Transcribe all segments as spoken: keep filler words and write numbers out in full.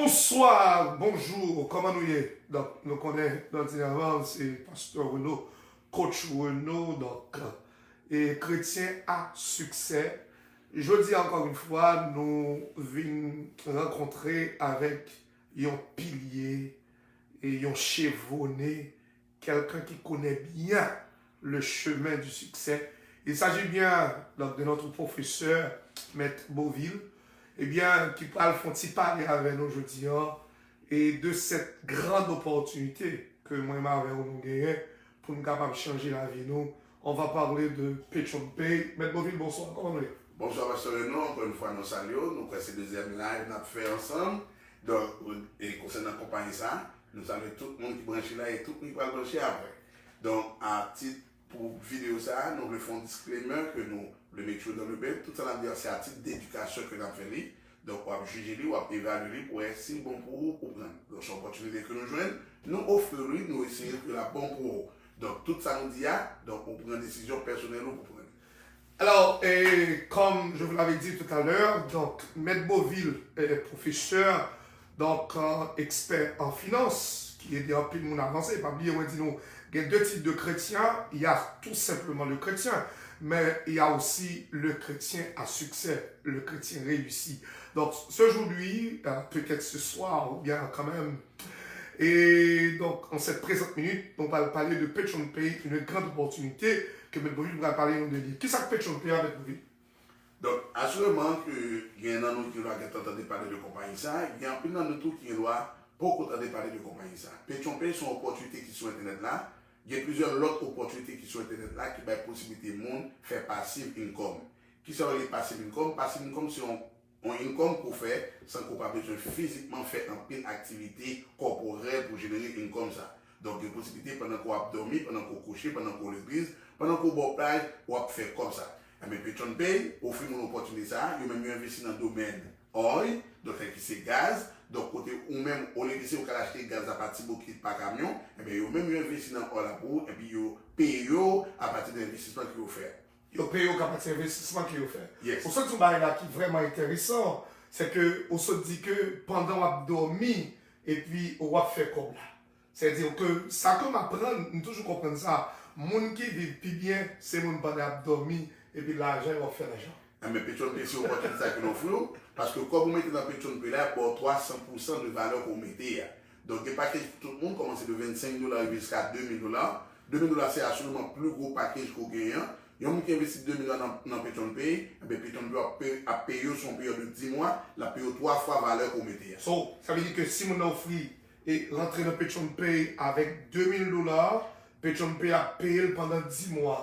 Bonswa, bonjou, kòman nou ye? Donk, nou konnen, Dòdinavan, se Pastè Reno, Coach Reno, donk, e kretyen a siksè. Jodi a, ankò yon fwa, nou vin rankontre avèk yon pilye e yon chevone, quelqu'un qui connaît bien le chemin du succès. Il s'agit bien donc de notre professeur, Maître Beauvil, eh bien, ki pral fè yon ti pale avè nou jodi a, e de cette grande opportunité ke mwen menm avè w nou genyen pou nou kapab chanje lavi nou. On va parler de Petron Pay. Maître Beauvil, bonswa, kòman nou ye? Bonswa, Pastè Reno, ankò yon fwa nou salye w, nou kwè se dezyèm live n ap fè ansanm. Donk, e konsènan konpayi sa, nou salye tout moun ki branche la e tout moun ki pral branche apre. Donk, a tit pou videyo sa, nou vle fè yon disclaimer ke nou vle make sure dans le bain, tout sa n ap di a se a tit d'edikasyon ke n ap fè li. Donk, w ap jije li, w ap evalye li pou wè si l bon pou ou, ou pran l. Donk, se yon opòtinite ke nou jwenn, nou ofri w li, nou eseye ke l ap bon pou ou. Donk, tout sa nou di a, donk, ou pran desizyon pèsonèl ou pou pran li. Alors, et comme je vous l'avais dit tout à l'heure, donc, Maître Beauvil est professeur, donc, euh, expert en finance, ki ede anpil moun avanse. Pa bliye, mwen di nou, gen de tip de kretyen. Il y a tout simplement le chrétien, mais il y a aussi le chrétien à succès, le chrétien réussi. Donc, aujourd'hui, euh, peut-être ce soir, ou bien quand même, et donc, en cette présente minute, on va parler de Petron Pay, une grande opportunité que Maître Beauvil va parler nous de lui. Kisa k Petron Pay, Maître Beauvil? Donk, asireman ke gen nan nou ki dwa gentan tande pale de konpayi sa, gen anpil nan nou tou ki gen dwa poko tande pale de konpayi sa. Petron Pay se yon opòtinite ki sou entènèt la. Gen plizyè lòt opòtinite ki sou entènèt la ki bay posiblite moun fè passive income. Kisa yo rele passive income? Passive income se yon yon income ke w fè san ke w pa bezwen fizikman fè anpil aktivite kòporèl pou w jenere income sa. Donk, gen posiblite pandan ke w ap dòmi, pandan ke w kouche, pandan ke w legliz, pandan ke w bò plaj, w ap fè kòb sa. Enben, Petron Pay ofri moun opòtinite sa, yo menm yo envesti nan domèn oil, donk, ki se gaz, donk, kote ou menm, olye de se ou ka achte gaz la pa ti bokit, pa kamyon, enben, yo menm yo envesti nan oil la pou ou, epi yo peye yo apati de envestisman ke yo fè a. Yo peye w ka pati envestisman ke yo fè. Yes. Ou sot di yon bagay la ki vrèman enteresan, se ke ou sot di ke pandan w ap dòmi, epi w ap fè kòb la. Sètadi ke sa ke m aprann, m toujou konprann sa, moun ki viv pi byen, se moun pandan y ap dòmi, epi lajan, yo ap fè lajan. Enben, Petron Pay se opòtinite sa ke l ofri w, paske kòb ou mete nan Petron Pay la, ap ba w twa san pousan de valè ke w mete a. Donk, gen pakèj pou tout moun, kòmanse de vennsenk dola rive jiska de mil dola. De mil dola se asireman pli gwo pakèj ke w genyen an. Yon moun ki envesti de mil dola nan, nan Petron Pay, enben, Petron Pay ap pe-, ap peye w sou yon peryòd de dis mwa, l ap peye w twa fwa valè ke w mete a. So, sa vle di ke si moun nan ofri e rantre nan Petron Pay avèk de mil dola, Petron Pay ap peye l pandan dis mwa.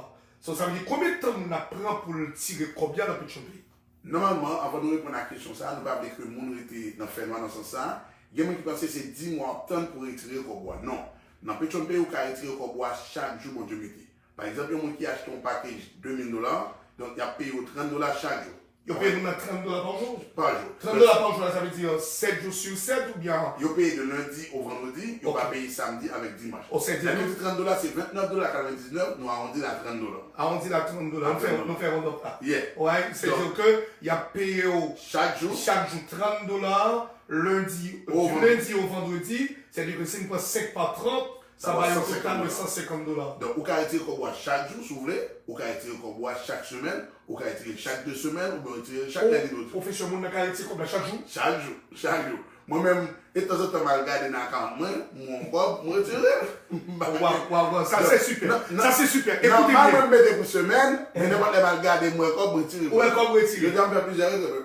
So, sa vle di konbyen tan moun nan pran pou l tire kòb la nan Petron Pay? Nòmalman, anvan nou reponn a kesyon sa a, nou pa vle ke moun rete nan fènwa nan sans sa a. Gen moun ki panse se dis mwa w ap tann pou retire kòb ou a. Non. Nan Petron Pay, ou ka retire kòb ou a chak jou Bondye mete. Pa egzanp, yon moun ki achte yon pakèj de mil dola, donk, y ap peye w trant dola chak jou. Yo peye moun nan trant dola pa jou? Pa jou. Trant dola pa jou la, sa vle di, euh, sèt jou sou sèt oubyen? Yo peye de lendi o vandredi, yo pa peye samdi avèk dimanch. O, sèt jou. Lè nou di trant dola, se vennèf dola katrevendiznèf, nou awondi l a trant dola. Awondi l a trant dola. Nou fè, nou fè wondòp la. Yeah. Right? Sètadi ke y ap peye w chak jou, chak jou trant dola, lendi, di lendi o vandredi, sètadi ke si n pran senk pa trant, sa ba yon total de san senkant dola. Donk, ou ka retire kòb ou a chak jou, si w vle. Ou ka retire kòb ou a chak semèn. Ou ka retire l chak de semèn, oubyen w retire l chak lendi. Pwofesè, moun nan ka retire kòb la chak jou? Chak jou, chak jou. Mwen menm, e tanzantan m al gade nan akawont mwen, m wè yon kòb, m retire l. Waw, waw, waw, sa se sipè. Sa se sipè. Ekoute byen. Nòmalman, m mete pou semèn, men nenpòt lè m al gade, m wè kòb, m retire l. Ou wè kòb, ou retire l. Jodi a, m fè plizyè retire.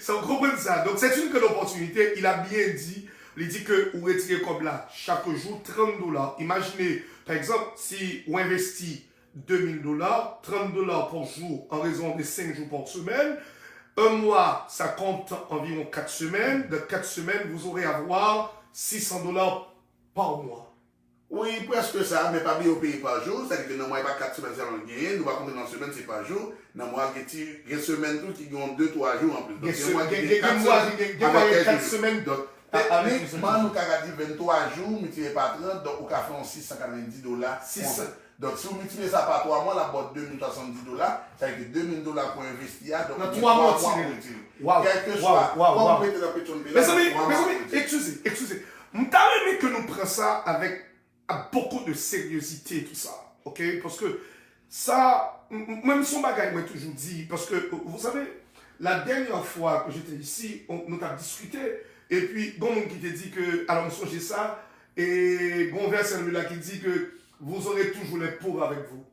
Sa, w konprann sa. Donc, c'est une grande opportunité. Il a bien dit. Li di ke ou retire kòb la chak jou, trant dola. Imajine, pa egzanp, si ou envesti de mil dola, trant dola pa jou, an rezon de senk jou pa semèn. Un mois, ça compte environ quatre semaines. Dans quatre semaines, vous aurez à avoir six cents dollars par mois. Wi, prèske sa, men pa bliye yo peye pa jou, sètadi ke nan mwa, e pa kat semèn sèlman l genyen, nou pa konte nan semèn, se pa jou. Nan mwa, gen ti, gen semèn tou ki gen de, twa jou anplis. Donk, gen mwa ki gen kat semèn avèk kèk jou. Donk, teknikman, nou ka di venntwa jou, miltipliye pa trant, donk ou ka fè yon sis san katrevenndis dola konsa. Donk, si w miltipliye sa pa twa mwa, l ap ba w de mil swasanndis dola, sa vle di de mil dola pou envesti a, donk ou gen twa mwa pou w retire. Kèlkeswa kòb ou mete nan Petron Pay la, nan twa mwa pou w retire. Mezanmi, mezanmi, eskize, eskize. M ta renmen ke nou pran sa avèk beaucoup de sériosité, tout ça, ok? Paske sa, m- m- mwen, m- se yon bagay mwen toujou di, paske, vous savez, la dernière fois que j'étais ici, on- nou t ap diskite, epi gon moun ki te di ke, alò, m sonje sa, e gon vèsè nan Bib la ki di ke vous aurez toujours les pauvres avec vous.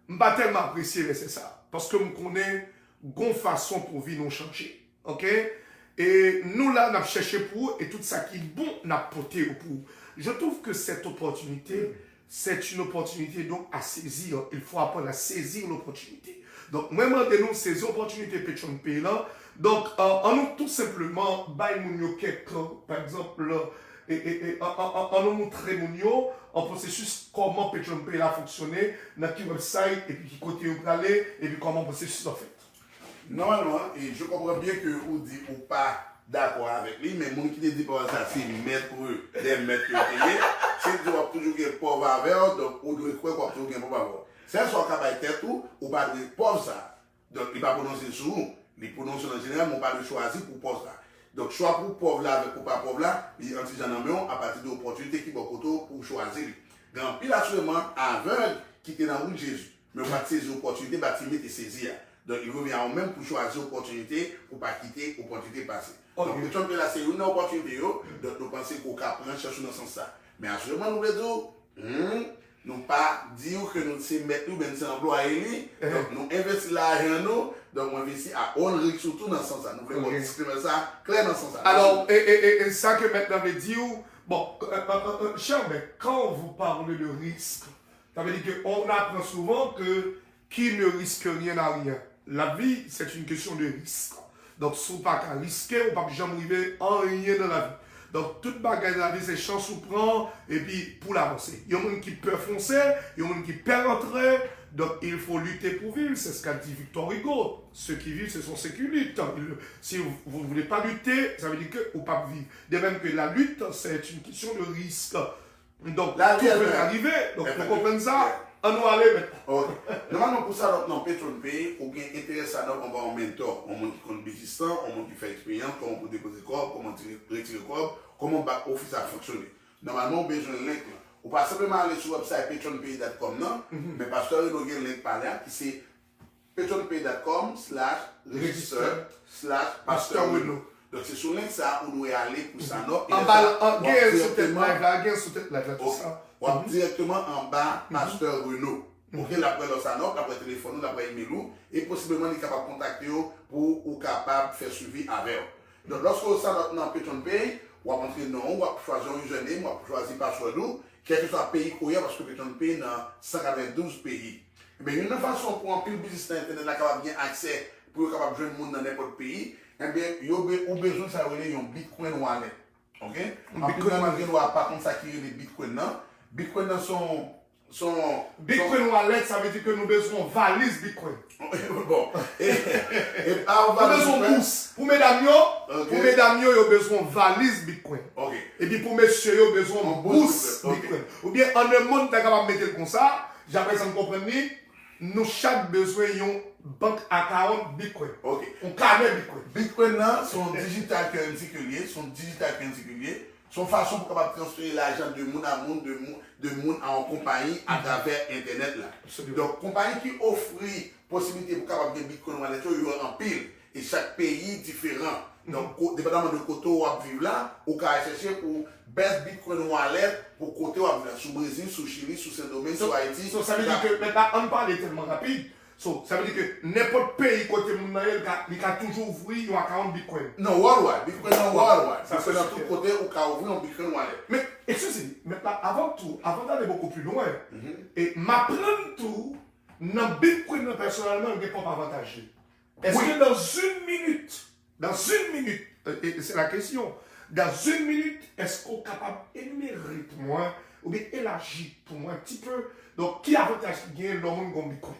M pa tèlman apresye vèsè sa, paske m konnen gon fason pou vi nou chanje. Ok? E nou la, n ap chèche pou ou, e tout sa ki bon, n ap pote yo pou ou. Je trouve que cette opportunité, c'est une opportunité donc à saisir. Il faut apprendre à saisir l'opportunité. Donk, mwen mande nou sezi opòtinite Petron Pay lan. Donk, euh, an nou tou senpleman bay moun yo kèk, pa egzanp, e, e, e, an, an, an, an nou montre moun yo an pwosesis kòman Petron Pay la fonksyone, nan ki website, epi ki kote yo prale, epi kòman pwosesis lan fèt. Nòmalman, e je konprann byen ke ou di ou pa dakò avèk li, men moun ki te di pawòl sa se mèt de mèt yo te ye. Si l di w ap toujou gen pòv avè w, donk ou dwe kwè k w ap toujou gen pòv avè w. Sèl sa w ka bay tèt ou, ou pa dwe pòv sa. Donk, li pa pwononse l sou ou. Li pwononse l an jeneral, men w pa dwe chwazi pou pòv la. Donk, chwa pou pòv la avèk pou pa pòv la, li an ti jan nan men w apati de opòtinite ki bò kote w pou w chwazi li. Gen anpil asireman avèg ki te nan wout Jezi, men yo pa t sezi opòtinite Batimen te sezi a. Donk, li revyen a ou menm pou chwazi opòtinite, pou pa kite opòtinite pase. Donk, Petron Pay la se youn nan opòtinite yo, donk nou panse ke w ka pran chans ou nan sans sa. Men asireman, nou vle di w, Hmm, nou pa di w ke nou se mèt li oubyen nou se anplwaye li. Donk, nou envesti lajan nou. Donk, mwen envesti a own risk surtout nan sans sa. Nou vle ba w disclaimer sa klè nan sans sa. Alò, e, e, e, e sa ke mèt lan vle di w, bon, euh, euh, euh, euh, cher mèt, quand vous parlez de risque, sa vle di ke on apprend souvent que qui ne risque rien n'a rien. Lavi, c'est une question de risque. Donk, si w pa ka riske, ou p ap janm rive anyen nan lavi. Donk, tout bagay nan lavi, se chans ou pran, epi pou l avanse. Yon moun ki pè fonse, yon moun ki pè rantre, donc il faut lutter pour vivre, c'est ce qu'a dit Victor Hugo. Ceux qui vivent, ce sont ceux qui luttent. Il- Si vous ne voulez pas lutter, ça veut dire que ou p ap viv. De même que la lutte, c'est une question de risque. Donk, tout pè ka rive. Donk, pou konprann sa, an nou ale mèt. Ok. Nòmalman, pou sa, donk, nan Petron Pay, ou gen enterè sa, donk, anba yon mentor, yon moun ki konn biznis lan, yon moun ki fè eksperyans, kòman pou depoze kòb, kòman tire, retire kòb, kòman bak ofis la fonksyone. Nòmalman, ou bezwen link lan. Ou pa senpleman ale sou website petron pay dot com nan, men Pastè Reno gen link pa la, ki se petron pay dot com slash register slash Pasteur Reno. Donk, se sou link sa a ou dwe ale pou sa, non? Anba, an, gen sou tèt live la, gen sou tèt live la, tout sa. W ap dirèkteman anba Pastè Reno. Ok, l ap wè lòt sa, non? L ap wè telefòn ou, l ap wè email ou, e posibleman li kapab kontakte w pou ou kapab fè swivi avè w. Donk, lòske w sign up nan Petron Pay, w ap antre non w, w ap chwazi yon username, w ap chwazi password ou, kèlkeswa peyi ke w ye, paske Petron Pay nan san katrevendouz peyi. Ebyen, youn nan fason pou anpil biznis nan entènèt la kapab gen aksè pou yo kapab jwenn moun nan nenpòt peyi, ebyen, yo be- ou bezwen sa yo rele yon Bitcoin wallet. Ok? Anpil nan nou gen dwa pa konn sa ki rele Bitcoin nan. Bitcoin nan se yon, se yon, Bitcoin wallet, sa vle di ke nou bezwen yon valiz Bitcoin. Bon. E, e pa yon valiz Bitcoin. Nou bezwen yon bous. Pou medam yo, pou medam yo, yo bezwen yon valiz Bitcoin. Ok. Epi pou mesye yo, bezwen yon bous Bitcoin. Oubyen an de moun ta kapab mete l konsa, jan prezan m konprann li, nou chak bezwen yon bank account Bitcoin. Ok. Yon kanè Bitcoin. Bitcoin nan, se yon digital currency ke l ye, se yon digital currency ke l ye. Se yon fason pou kapab transfere lajan de moun a moun, de moun, de moun a yon konpayi atravè entènèt la. Donk, konpayi ki ofri posibilite pou kapab gen Bitcoin wallet yo, yo anpil. E chak peyi diferan. Donk, ko- depandaman de kote w ap viv la, ou ka al chèche pou best Bitcoin wallet pou kote w ap viv la. Sou Brezil, sou Chili, sou Sendomeng, sou Ayiti. So, sa vle di ke, mèt la, ann pale tèlman rapid. So, sa vle di ke nenpòt peyi kote moun nan ye, li ka, li ka toujou ouvri yon account Bitcoin. Non, worldwide. Bitcoin nan worldwide. Sa se Bitcoin nan tout kote, ou ka ouvri yon Bitcoin wallet. Men, excusez, mèt la, avant tout, avant d'aller beaucoup plus loin, e m aprann tou, nan Bitcoin nan pèsonèlman, yo gen pwòp avantaj li. Est-ce que dans une minute, dans une minute, euh, et c'est la question, dans une minute, est-ce que w kapab enimere pou mwen, oubyen elaji pou mwen un petit peu, donk, ki avantaj ki genyen lè yon moun gen yon Bitcoin?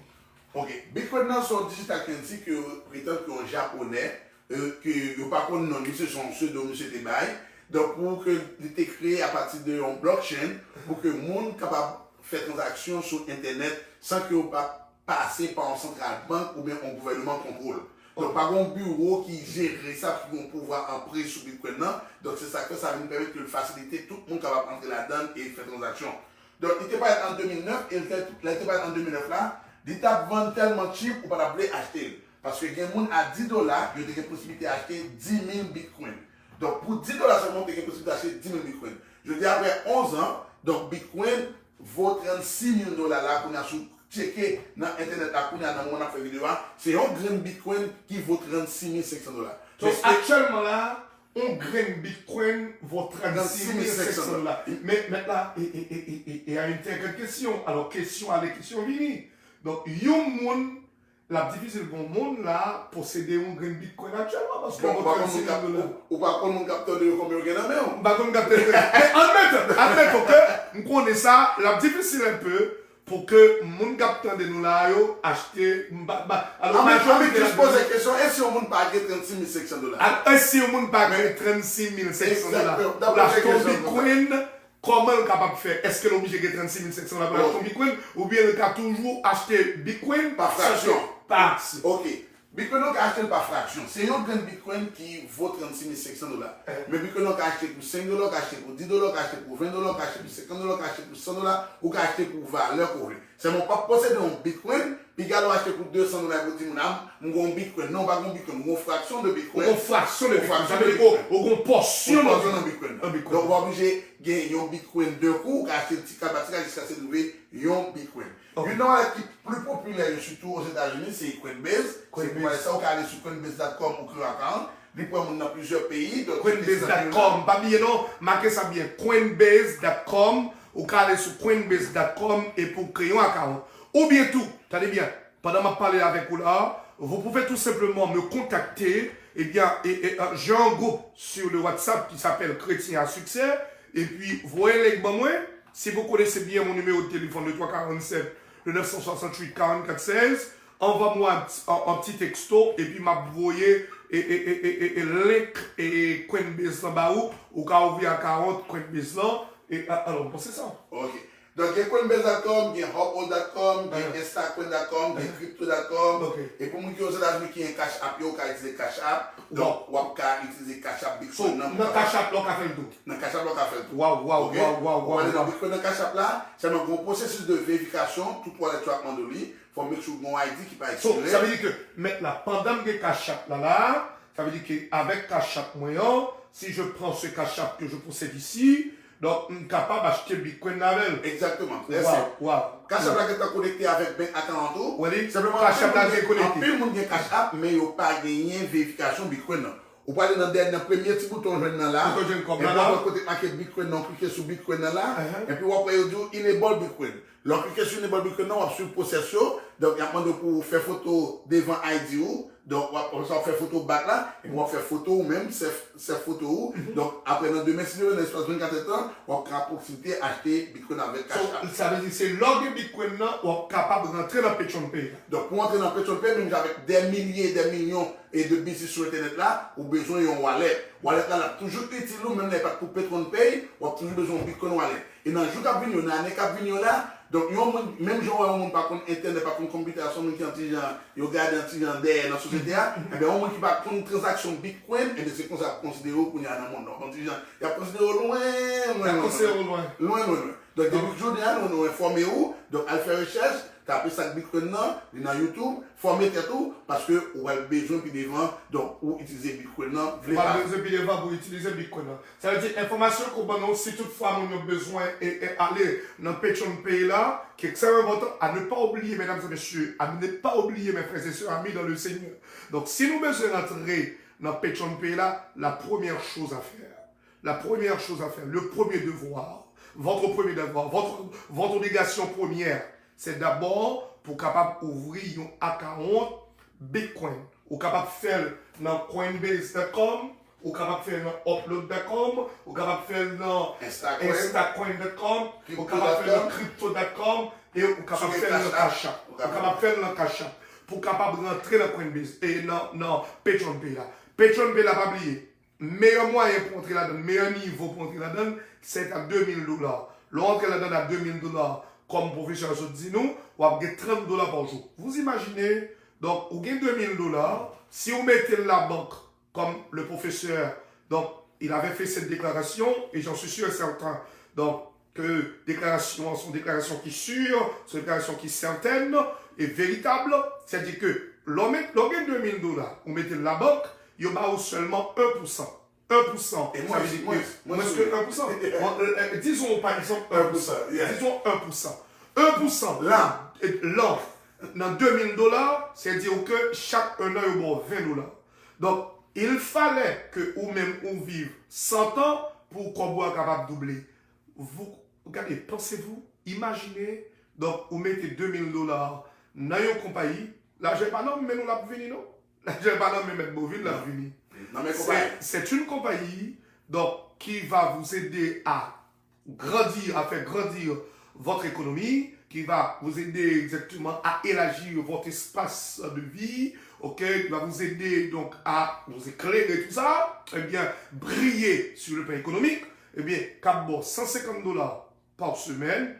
Ok, Bitcoin nan se yon digital currency ke yo pretann ke yon Japonè, euh, ke yo pa konn non li, se yon pseudo misye te bay. Donk, pou ke li te kreye apati de yon blockchain, pou ke moun kapab fè tranzaksyon sou entènèt san ke yo pa pase pa yon santral bank oubyen yon gouvènman kontwòl. Donk, pa gen yon biwo ki jere sa, ki gen yon pouvwa anpriz sou Bitcoin nan. Donk, se sa k fè sa vin pèmèt ke l fasilite tout moun kapab antre ladan l e fè tranzaksyon. Donk, li te parèt an de mil nèf, e lè, lè li te parèt an de mil nèf la, li t ap vann tèlman cheap ou pa t ap vle achte l. Paske gen moun a dis dola, yo te gen posiblite achte dis mil Bitcoin. Donk, pou dis dola sèlman, ou te gen posiblite achte dis mil Bitcoin. Jodi a, apre onz an, donk, Bitcoin vo trannsis mil dola la, kounye a, si w tcheke nan entènèt la, kounye a, nan moman n ap fè videyo a, se yon grenn Bitcoin ki vo trannsis mil senk san dola. So, aktyèlman la, yon grenn Bitcoin vo trannsis mil senk san dola. Men, mèt la, e, e, e, e, e, e a yon trè grenn kesyon. Alò, kesyon ale, kesyon vini. Donk, yon moun, l ap difisil pou yon moun la posede yon grenn Bitcoin aktyèlman, paske Bon, ou vo pa konn moun k trannsis mil ap, dola. Ou, ou pa konn moun k ap tande yo konbyen yo gen nan men w. M pa konn moun k ap tande. Men admettons, admettons ke m konnen sa, l ap difisil un peu pou ke moun k ap tande nou la yo achte, m pa, m pa, alò, An, men, an, men, jis poze kesyon, e si yon moun pa gen trannsis mil senk san dola? Al-, e si yon moun pa gen trannsis mil senk san dola Egzakteman. Pou l achte yon Bitcoin, kòman l kapab fè? Èske l oblije gen trannsis mil senk san dola pou l achte yon Bitcoin? Oubyen l ka toujou achte Bitcoin? Pa fraksyon. Pa aksyon. Ok. Bitcoin, ou ka achte l pa fraksyon. Se yon grenn Bitcoin ki vo trannsis mil senk san dola. Men Bitcoin, ou ka achte pou senk dola, ou ka achte pou dis dola, ou ka achte pou ven dola, ou ka achte pou senkant dola, ou ka achte pou san dola, ou ka achte pou valè ke w vle. Sèlman, ou p ap posede yon Bitcoin, piga lè w achte pou de san dola pou di moun, a, m gen yon Bitcoin. Non, ou pa gen yon Bitcoin, ou gen yon fraksyon de Bitcoin. Ou gen yon fraksyon de Bitcoin. Sa vle di ke ou gen yon pòsyon nan Bitcoin. Donk, ou pa oblije gen yon Bitcoin de kou, ou ka achte l ti kal pa ti kal jiskaske l rive yon Bitcoin. Youn nan wallet ki pli popilè yo, sitou Ozetazini, se Coinbase. Se pou wallet sa, ou ka ale sou coinbase dot com ou kreye yon account. Li pran moun nan plizyè peyi, donk Coinbase dot com, pa bliye non, make sa byen, coinbase dot com, ou ka ale sou coinbase dot com epi w kreye yon account. Oubyen tou, tande byen, pandan m ap pale avèk ou la, vous pouvez tout simplement me contacter. Eh bien, et, et, euh, j'ai un groupe sur le WhatsApp qui s'appelle Chrétien à Succès. Epi, voye link ban mwen. Si vous connaissez bien mon numéro de téléphone, le trois quarante-sept, le neuf cent soixante-huit, quarante-quatre seize, envoie-moi un, un, un petit texto, epi m ap voye e, e, e, e, e, e link e Coinbase lan ba ou, ou ka ouvri account Coinbase lan, e, a, alò, bon, se sa. Ok. Donk, gen coinbase dot com, gen hopl dot com, gen instacoin dot com, gen crypto dot com. Ok. E pou moun ki Ozetazini ki gen Cash App yo, ou ka itilize Cash App. Donk, w ap ka itilize Cash App Bitcoin nan pou kapab. Nan Cash App la, ou ka fè l tou. Nan Cash App la, ou ka fè l tou. Waw, waw, waw, waw, waw. Ou ale nan Bitcoin nan Cash App la, sèlman gen yon pwosesis de verifikasyon, tout wallet yo ap mande w li, fò w make sure w gen yon I D ki pa ekspire. So, sa vle di ke, mèt la, pandan m gen Cash App la, la, sa vle di ke avèk Cash App mwen an, si je prends ce Cash App que je possède ici, donk, m kapab achte Bitcoin avè l. Egzakteman, trè senp. Waw, waw. Cash App la gentan konekte avèk bank account ou. Wi, Cash App la gen konekte. Anpil moun gen Cash App, men yo pa genyen verifikasyon Bitcoin nan. Ou prale nan dèyè, nan premye ti bouton w jwenn nan la. Bouton jwenn kòb la la. Epi w ap wè kote make Bitcoin nan, w klike sou Bitcoin nan la. Epi w ap wè yo di w enable Bitcoin. Lè w klike sou enable Bitcoin nan, w ap swiv pwosès yo. Donk, y ap mande w pou w fè foto devan I D ou. Donk, w ap, w ap fè foto bat la. Epi w ap fè foto ou menm, sèf, sèf foto ou. Donk, apre nan demen, si Dye vle, nan espas vennkat èdtan, w ap ka pwoksimite achte Bitcoin avèk Cash App. So, sa vle di se lè w gen Bitcoin nan, w ap kapab rantre nan PetronPay la. Donk, pou w antre nan PetronPay, menm jan avèk dè milye, dè milyon e de biznis sou entènèt la, ou bezwen yon wallet. Wallet la, l ap toujou itil ou, menm lè e pa t pou PetronPay, w ap toujou bezwen yon Bitcoin wallet. E nan jou k ap vini yo, nan ane k ap vini yo la, donk yon moun, menm jan w wè yon moun pa konn entènèt, pa konn konpitè, se yon moun ki yon ti jan, yo gade yon ti jan dèyè nan sosyete a, enben yon moun ki pa konn tranzaksyon Bitcoin, enben se konsa y ap konsidere w kounye a nan mond nan. Yon ti jan, y ap konsidere w lwen, lwen, lwen, lwen. Y ap konsidere w lwen. Lwen, lwen, lwen. Donk, depi jodi a, nou, nou enfòme ou. Donk, al fè rechèch, tape sa k Bitcoin nan, li nan YouTube, fòme tèt ou, paske ou pral bezwen pi devan, donk, ou itilize Bitcoin nan, vle pa vle. Ou pral bezwen pi devan pou w itilize Bitcoin nan. Sa vle di, enfòmasyon ke w ban nou, si toutfwa moun yo bezwen e, e ale nan PetronPay la, ki ekstrèmman enpòtan, à ne pas oublier, mesdames et messieurs, à ne pas oublier, mes frères et sœurs, amis dans le Seigneur. Donk, si nou bezwen rantre nan PetronPay la, la première chose à faire, La première chose à faire, le premier devoir, votre premier devoir, votre, votre obligation première, c'est d'abord pou kapab ouvri yon account Bitcoin. Ou kapab fè l nan coinbase dot com, ou kapab fè l nan upload dot com, ou kapab fè l nan instacoin dot com, ou kapab fè l nan crypto dot com, e ou kapab fè l nan Cash App. Ou kapab fè l nan Cash App. Pou kapab rantre nan Coinbase, e nan, nan PetronPay la. PetronPay la, pa bliye, Meyè mwayen pou antre ladan l, meyè nivo pou antre ladan l, se a de mil dola. Lè w antre ladan l a de mil dola, Kòm pwofesè a sot di nou, w ap gen trant dola pa jou. Vous imaginez, donk, ou gen de mil dola, si ou mete l labank, comme le professeur, donc, il avait fait cette déclaration, et j'en suis sûr et certain, donc, ke deklarasyon an se yon deklarasyon ki si, se yon deklarasyon ki sètèn e veritab, sètadi ke lè w met, lè w gen de mil dola, ou mete l labank, yo ba ou sèlman en pou san. En pou san. E sa vle di ke mwens ke en pou san. Bon, euh, euh, disons, par exemple, en pou san. Disons en pou san. En pou san lan, lan, nan de mil dola, sètadi ke chak en an, yo ba w ven dola. Donk, il fallait ke ou menm ou viv san tan pou kòb ou a kapab double. Vous, gade, pensez-vous, imagine, donk, ou mete de mil dola nan yon konpayi, lajan pa nan men nou l ap vini, non. Lajan pa nan men mèt Bovil l ap vini. C'est une compagnie, donc, qui va vous aider à grandir, à faire grandir votre économie, qui va vous aider exactement à élargir votre espace de vie, ok, qui va vous aider donc à vous éclairer, tout ça, eh bien, briller sur le plan économique, eh bien, k ap ba w san senkant dola pa semèn,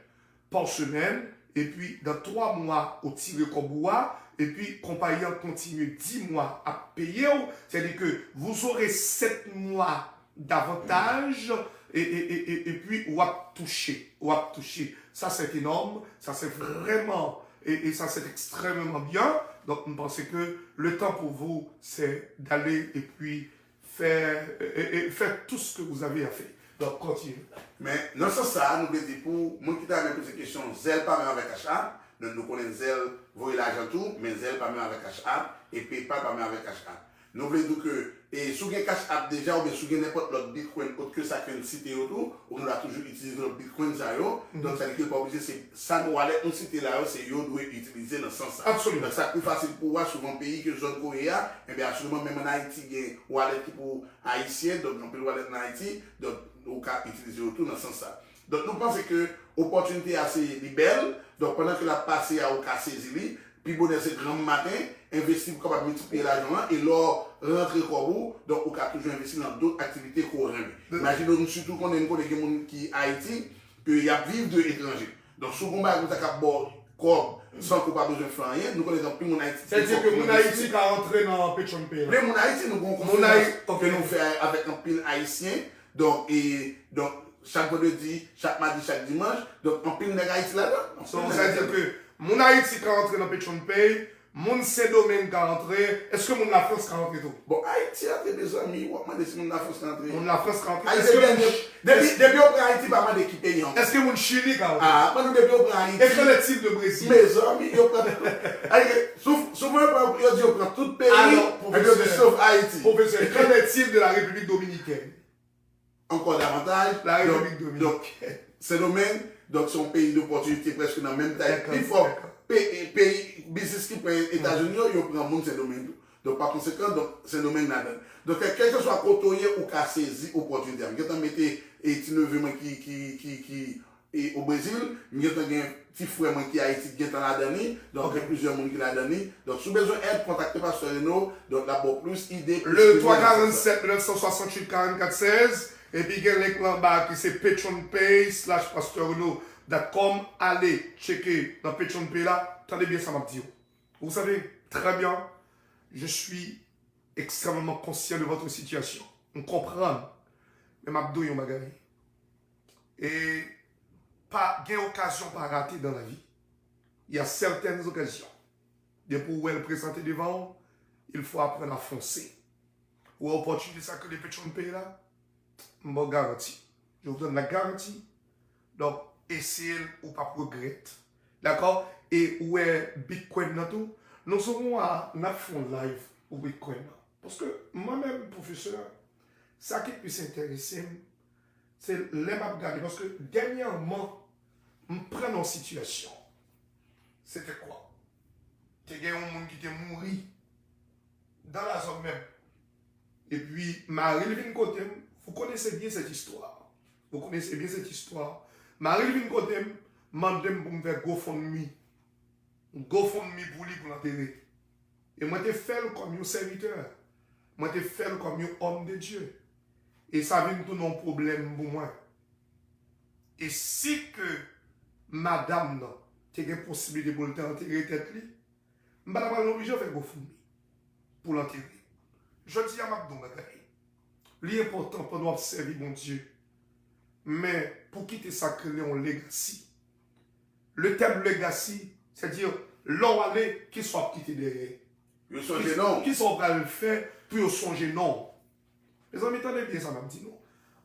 pa semèn, epi nan twa mwa, ou tire kòb ou a, epi konpayi an kontinye dis mwa ap peye w, sètadi ke vous aurez sept mois davantaj, e, e, e, e, epi w ap touche, w ap touche. Sa, c'est énorme, ça, c'est vraiment, et, et ça, c'est extrêmement bien. Donc, je pense que le temps pour vous, c'est d'aller et puis faire, et, et, et faire tout ce que vous avez à faire. Donc, continuez. Men, nan sans sa a, nou vle di pou moun ki ta renmen poze kesyon, Zelle pa menm avèk Cash App, donk nou konnen Zelle voye lajan tou, men Zelle pa menm avèk Cash App, e PayPal pa menm avèk Cash App. Nou vle di ke, e, si w gen Cash App deja, oubyen si w gen nenpòt lòt Bitcoin, ot ke sa ke n site yo tou, ou gen dwa toujou itilize lòt Bitcoin sa yo. Donk, sa vle di ke l pa oblije se sa nou wallet nou site la yo, se yo dwe itilize nan sans sa. Absoliman. Donk, sa k pi fasil pou w a, souvan peyi ke zòn Kore a, ebyen, asireman, menm ann Ayiti, gen wallet ki pou Ayisyen, donk, anpil wallet ann Ayiti, donk, ou ka itilize yo tou nan sans sa. Donk, nou panse ke opòtinite a se li bèl, donk, pandan ke l ap pase a, ou ka sezi li, pi bonè se granm maten, envesti pou kapab miltipliye lajan an, e lè w rantre kòb ou, donk, ou ka toujou envesti nan dòt aktivite ke w renmen. Imajine w, nou sitou konnen, nou konnen gen moun ki Ayiti, ke y ap viv de etranje. Donk, si w gen yon bagay konsa k ap ba w kòb, san ke w pa bezwen fè anyen, nou konnen gen anpil moun Ayiti. Sètadi ke moun Ayiti ka rantre nan Patreon Pay la. Men moun Ayiti, nou gen yon konferans ke nou fè avèk anpil Ayisyen. Donk, e, donk, chak vandredi, chak madi, chak dimanch. Donk, anpil nèg Ayiti ladan. Sa vle di ke moun Ayiti ka rantre nan Patreon Pay, moun Sendomeng ka rantre, èske moun Lafrans ka rantre tou? Bon, Ayiti antre, mezanmi, w ap mande si moun Lafrans ka rantre. Moun Lafrans ka rantre. Ayiti, depi, depi yo pran Ayiti, pa mande ki peyi ankò. Èske moun Chili ka rantre? Ah, mwen, depi yo pran Ayiti. Et qu'en est-il de Brésil? Mezanmi, yo pran tout. Souvan, yo di yo pran tout peyi, epi yo di sof Ayiti. Professeur, qu'en est-il de la République dominicaine? Ankò davantaj. Donk, Sendomeng, donk, se yon peyi dopòtinite prèske nan menm tay. Pi fò, peyi biznis ki pran Etazini yo, yo pran moun Sendomeng tou. Donk, pa konsekan, donk, Sendomeng ladan. Donk, kèlkeswa kote w ye, ou ka sezi opòtinite a. M gentan mete, e, ti neve mwen ki, ki, ki, ki, e, o Brezil, m gentan gen ti frè mwen ki Ayiti ki gentan ladan li. Donk, gen plizyè moun ki ladan li. Donk, si w bezwen èd, kontakte Pastè Reno. Donk, l ap ba w plis ide, plis limyè nan sans sa. Le trois quarante-sept neuf cent soixante-huit quarante-quatre seize. Epi gen link la anba ki se patreon pay slash pasteur reno dot com. Ale tcheke nan Patreon Pay la. Tande byen sa m ap di w. Vous savez très bien, je suis extrêmement conscient de votre situation. M konprann. Men m ap di w yon bagay. E pa gen okazyon pa rate dans la vie. Il y a certaines occasions. Depi w wè l prezante devan w, il faut apprendre à foncer. Ou wè opòtinite sa ke le Patreon Pay la, m ba w garanti. Je vous donne la garantie. Donk, eseye l, ou p ap regrèt. Dakò? E ou wè Bitcoin nan tou. Nou sou mwa, n ap fè yon live pou Bitcoin nan. Paske mwen menm, pwofesè, sa ki plis enterese m, se lè m ap gade. Paske dènyèman, m pran yon sitiyasyon. Se te kwa? Te gen yon moun ki te mouri dans la zone même. Epi, mari l vin kote m. Vous connaissez bien cette histoire. Vous connaissez bien cette histoire. Mari l vin kote m, mande m pou m fè GoFundMe. GoFundMe pou li, pou l antere. E mwen te fè l kòm yon sèvitè. Mwen te fè l kòm yon homme de Dieu. E sa vin tounen yon pwoblèm pou mwen. E si ke madanm nan te gen posiblite pou l te antere tèt li, m pa ta pral oblije fè GoFundMe pou l antere. Jodi a, m ap di w bagay. Li enpòtan pandan w ap sèvi Bondye, men pou kite sa k rele yon legacy. Le tèm legacy, sètadi, lè w ale, kisa w ap kite dèyè? Yo sonje non w. Kisa w pral fè pou yo sonje non w? Mezanmi, tande byen sa m ap di nou.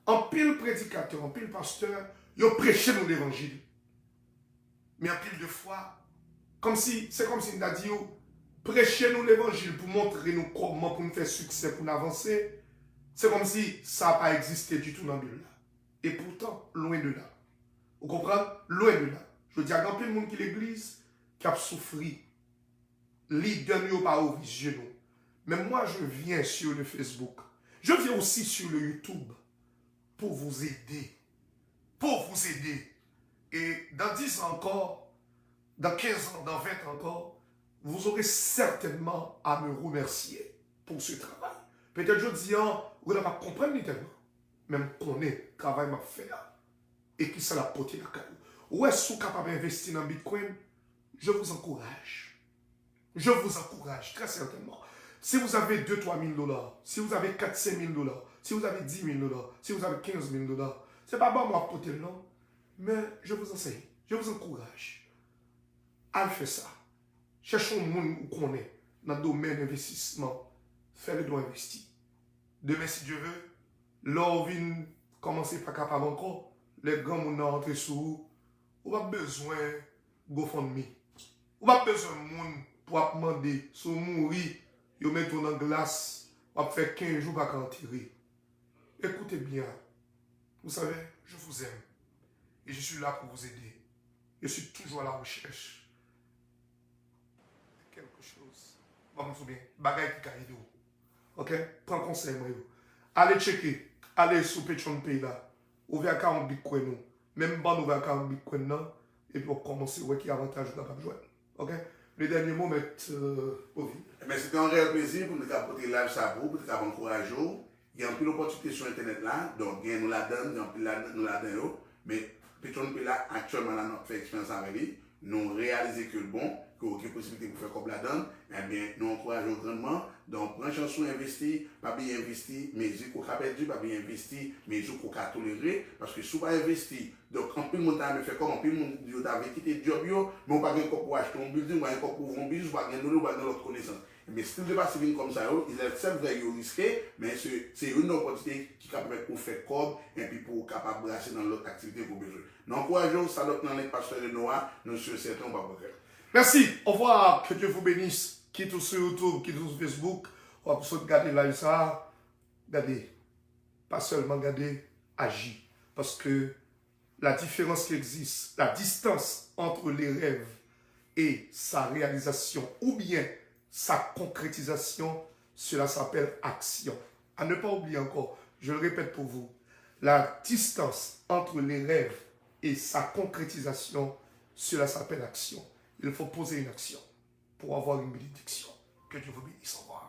Anpil predikatè, anpil pastè, yo preche nou levanjil. Men anpil de fwa, kòmsi, se kòmsi m ta di w, preche nou levanjil pou montre nou kòman pou n fè siksè, pou n avanse, se kòmsi sa pa egziste ditou nan Bib la. E poutan, lwen de la. Ou konprann? Lwen de la. Jodi a, gen anpil moun ki legliz, ki ap soufri. Lidè nou yo pa ouvri zye nou. Men mwa, je viens sur le Facebook. Je viens aussi sur le YouTube pour vous aider. Pour vous aider. Et dans dix ans encore, dans quinze ans, dans vingt ans encore, vous aurez certainement à me remercier pour ce travail. Petèt jodi a, ou genlè p ap konprann li tèlman. Men m konnen travay m ap fè a e kisa l ap pote lakay ou. Ou wè, si w kapab envesti nan Bitcoin, je vous encourage. Je vous encourage, très certainement. Si vous avez deux, trois mille dollars, si vous avez quatre, cinq mille dollars, si vous avez dix mille dollars, si vous avez quinze mille dollars, se pa ban mwen ap pote l non. Men, je vous enseigne, je vous encourage. Al fè sa. Chèche yon moun ou konnen nan domèn envestisman. Fè l ede w envesti. Demen, si Dye ve, lè w vin kòmanse pa kapab ankò, lè granmoun nan rantre sou ou, ou p ap bezwen GoFundMe. Ou p ap bezwen moun pou ap mande si w mouri, yo mete w nan glas, w ap fè kenz jou pa ka antere. Écoutez bien. Vous savez, je vous aime. Et je suis là pour vous aider. Je suis toujours à la recherche de quelque chose. Bon, m sou byen. Bagay ki ka ede w. Ok? Pran konsèy mwen yo. Ale tcheke. Ale sou Patreon Pay la. Ouvè akawont Bitcoin ou. Men m ban nou ouvè akawont Bitcoin nan. Epi w ap kòmanse wè ki avantaj ou kapab jwenn. Ok? Le dernier mot, Mèt, euh, Ovil. Ebyen, se te yon reyèl plezi pou nou te ka pote live sa pou ou, pou te ka ankouraje w. Gen anpil opòtinite sou entènèt la, donk gen nou ladan, gen anpil ladan nou ladan yo. Men Patreon Pay la, aktyèlman la, nou ap fè eksperyans avè li. Nou reyalize ke l bon, ke w gen posiblite pou fè kòb ladan l. Ebyen, nou ankouraje w grandman. Donk, pran chans ou envesti, pa bliye envesti, mezi ke w ka pèdi, pa bliye envesti, mezi ke w ka tolere. Paske si w pa envesti, donk, anpil moun ta renmen fè kòb, anpil moun yo ta vle kite djòb yo, men w pa gen kòb pou w achte yon bilding, w pa gen kòb pou w ouvri yon biznis, w pa gen dolo, w pa gen lòt konesans. Men still de passive income sa yo, se vre yo riske, men se, se youn nan opòtinite ki ka pèmèt ou fè kòb, epi pou w kapab brase nan lòt aktivite ke w bezwen. Nou ankouraje w, sa dòk nan link Pastè Leno a, nou si e sèten ou p ap regrèt. Merci, au revoir, que Dieu vous bénisse, kit ou sou YouTube, kit ou sou Facebook, w ap sot gade live sa, gade, pa sèlman gade, aji. Paske la différence qui existe, la distance entre les rêves et sa réalisation, ou bien sa concrétisation, cela s'appelle action. À ne pas oublier encore, je le répète pour vous, la distance entre les rêves et sa concrétisation, cela s'appelle action. Il faut poser une action pour avoir une bénédiction. Que Dieu vous bénisse. Au revoir.